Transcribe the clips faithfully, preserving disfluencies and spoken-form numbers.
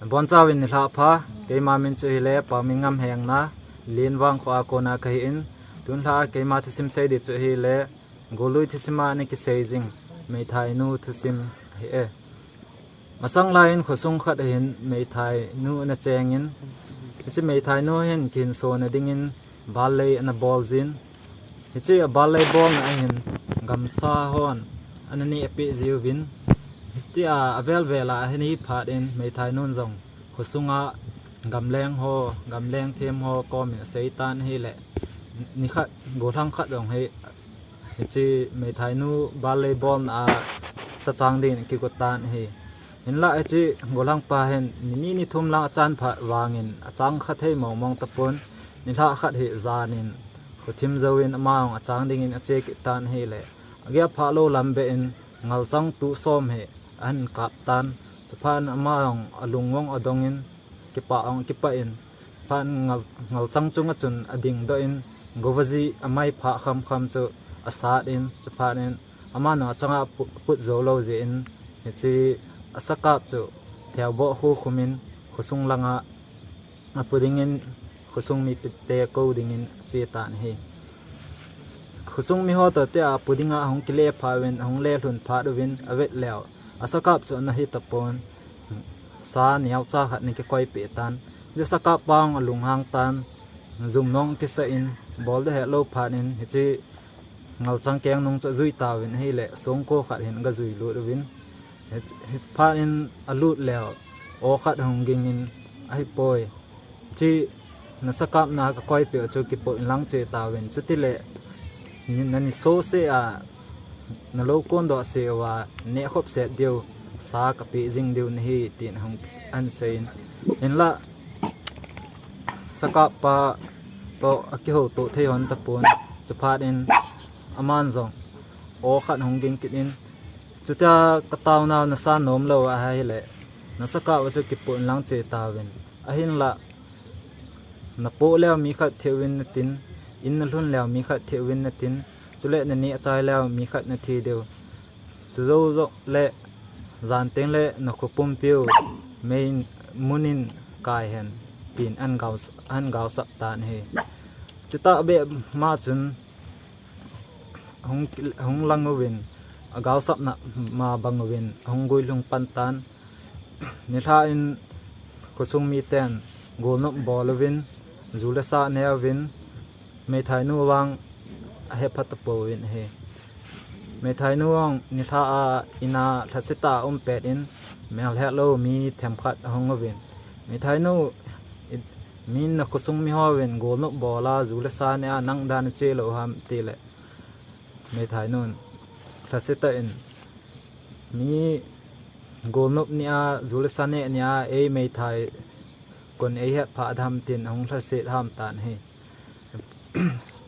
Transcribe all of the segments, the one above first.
Bonchauvin nilhah pha, keima min chu hile Paominngam Hengna, Lenvang kho a kona kahin, tunlhah a keima thusim sei di chu hile, Gollui thusim a ana kisei jing, meithainu thusim ahi e. Masang laiyin khosung khat ahin meithainu ana chengin, hiche meithainu hin kihinso na dingin ballei ana bol jin, hiche a ballei bolna ahin gamsa hon ana nehpeh jiuvin, hitia avel vel a ahin hi phat in meithainun jong khosunga gamleng ho, gamleng them ho komin asei tan ahile, nikhat, gollhang khat jong hi, hiche meithainu ballei bolna a sachang dingin akigo tan ahi. Hinlah hiche gollhang pa hin nini nithum lang achan phat vangin achang kha thei mong mong tapon, nilhah khat hi janin khothim jouvin ama jong achang dingin ache kit tan ahile, ageh phah lou lam beh in ngalchang tuh som hi ahin kap tan. Chuphat in ama jong alung jong adongin, kipah jong akipah in, phat in ngal, ngalchang chunga chun adingdoh in, gova ji amai phah kham kham chu asat in, chuphat in ama jong achanga pu-, put jou lou jeh in, hiche asakap chu theoboh khu khum in khosung langa apu dingin, khosung mipite kou dingin ache tan ahi. Khosung miho toh tia apu dinga ahung kile phat uvin, ahung le lhun phat uvin avet leu, asakap chu ana hi tapon, sa neocha khat ana kikoipeh tan. Hiche sakap pa jong alunghang tan, jum jong akisa in, bol ding ahet lou phat in, hiche ngalchang keng nung chu ajui tauvin ahile, songko khat hin aga jui lut uvin, hi, hi phat in alut leu, aw khat ahung ging in, ahipoi, hiche nasakap na kakoipeh u chu kipoh in lang che tauvin, chutile ni, nani soseh a nalou kondoh seh uva nehkhop set diu sa kapeh jing diu nahi, tin ahung, ahin sei in, hinlah sakap pa toh akihoutoh thei hon tapon, chuphat in aman jong aw khat ahung ging kit in, chutia kataonau nasa nom lou ahile, nasakap u chu kipoh in lang che tauvin, ahinlah napoh leu mi khat theh uvin natin, in nalhun leu mi khat theh uvin natin, chule naneh achai leu mi khat nathi diu, chujou jongle jan tengle nakho pumpiu mei, mun in kai hen, tin ahin gao, ahin gaosap tan ahi. Chutah beh ma chun hung, hung lang uvin, agaosapna ma bang uvin ahung guilhung pan tan. Nilhah in khosung miten golnop bol uvin, ju le sa ne uvin, meithainu vang ahepha tapouvin ahi. Meithainu vang nilhah a ina lhasetah a um pet in, mel hetlou mi themkhat ahung uvin, meithainu, i, min nakhosung mihouvin golnop bol a ju le sa ne a, nang dan nache lou ham, tile, meithainun lhasetah in, mi golnop nia, ju le sa neh nia ei meithai kon eihet phah dem tin ahung lhaset ham tan ahi.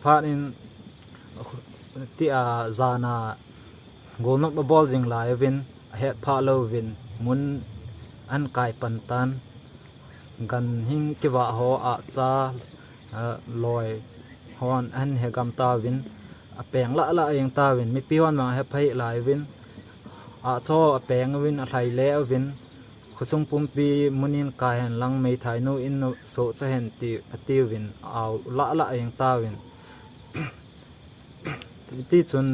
Phat in, tia jana golnop abol jing lai uvin, ahet phah louvin, mun ahin kai pan tan. Ganhing kivah ho, ahcha, a, loi hon ahin hegam tauvin, apeng lah lah jeng tauvin, mipi hon vang ahepha hih lai uvin, ahcha ho apeng uvin, alhai le uvin, khosung pumpi mun in kai hen lang, meithainu in sohcha hen ti, atiuvin, ao lah lah jeng tauvin. Hitichun,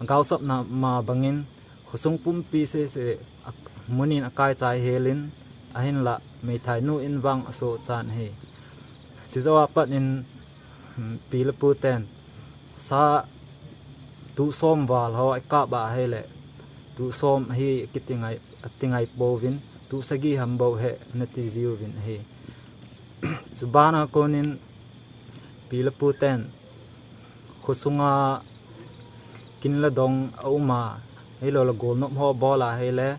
agaosapna ma bangin, khosung pumpi sese, a, mun in akai chai helin, ahinlah meithainu in vang asohchan ahi. Chujou a pat in, pi le pu ten sa tuh som val ho ikap a ahile, tuh som ahi kiti ngai, ati ngai pouvin, tuh sagi ham bou ahi nati jiuvin ahi. Chubana konin pi le pu ten khosunga kin le dong aum a, ahilouleh golnop ho abol a ahile,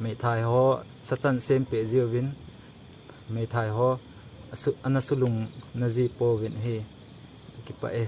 meithai ho sachan sempeh jiuvin, meithai ho asu-, ana sulung na ji pouvin ahi. Kipah e.